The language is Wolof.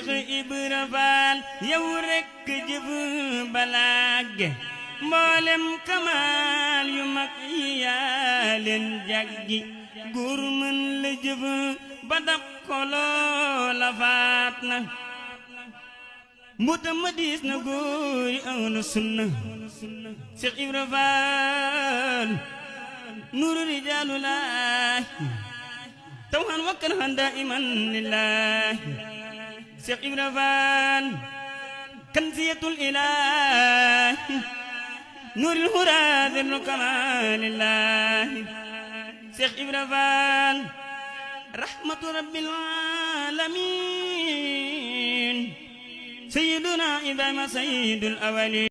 Seex Ibra Faal yow rekk jëf balaage mboolem kamaal yu mag yi yaa leen jaggi góor mën la jëf ba dab ko loola faat na mbuutam ma diis na góor yi ahlu sunna Seex Ibra Faal nuuru rijaalu laahi tawhan wa karhan daa'iman lillaahi Seex Ibra Faal kanziyatul ilaahi nuuril hudaa zillu kamaalillaahi Seex Ibra Faal rahmatu rabbil aalamiin sayyiduna Ibrahima sayyidul awwaliin